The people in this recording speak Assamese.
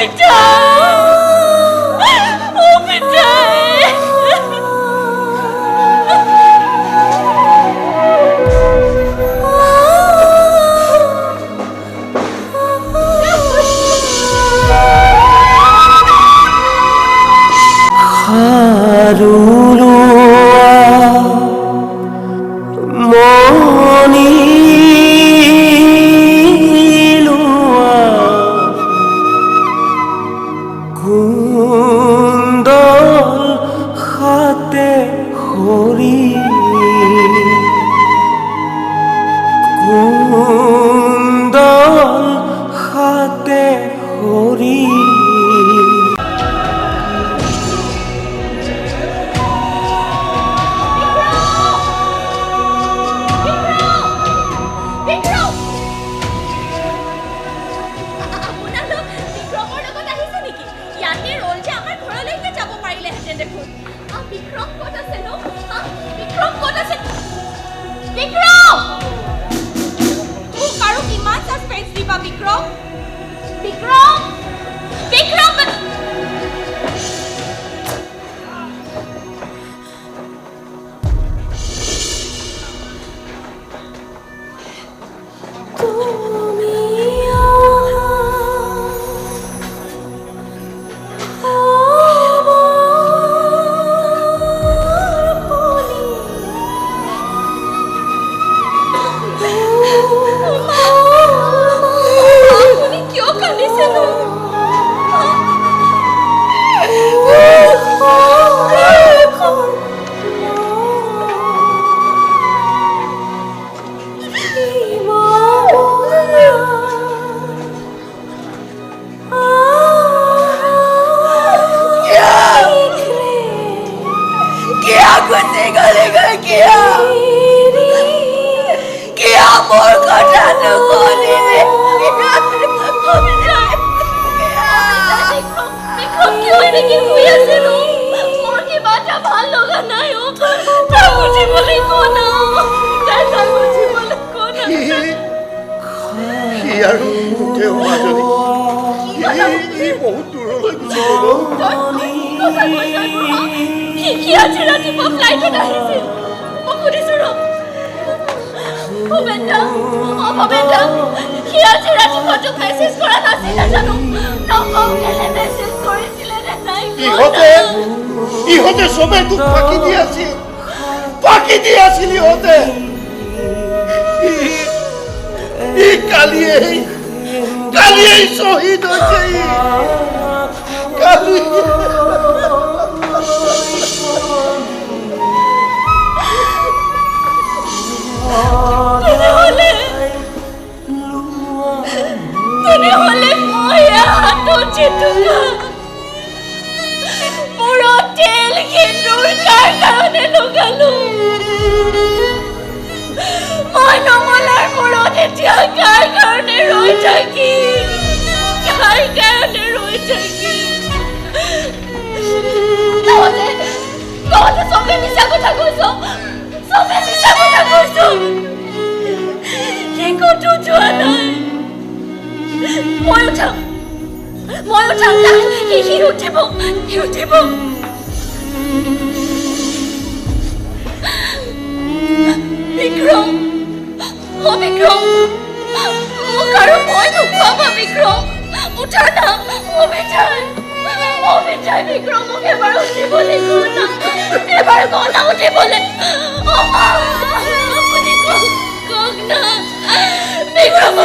পিতাই, অ পিতাই। ইহঁতে সবে তোক ফাঁকি দি আছিল, ফাঁকি দি আছিল ইহঁতে। ই কালিয়েই শহীদ হয়েছে। কালি তেনেহ'লে মই হাতত জেতুকা, মূৰত তেল সেন্দুৰ কাৰ কাৰণে লগালো? মই নমলাৰ মূৰত এতিয়া কাৰ কাৰণে ৰৈ থাকিম? কাৰ কাৰণে ৰৈ থাকিম? তহঁতে চবে মিছা কথা কৈছ, চবে মিছা কথা কৈছ। সি ক'তো যোৱা নাই। মই উঠাম, মই উঠাম। সি উঠিব, সি উঠিব। বিক্ৰম, অ বিক্ৰম, মোক আৰু ভয় নোখোৱাবা বিক্ৰম। উঠা না, অ বিজয়, অ বিজয়, বিক্ৰম মোক এবাৰ উঠিবলৈ ক না, এবাৰ ক না উঠিবলৈ। অ মা, আপুনি কওক, কওক না বিক্ৰম।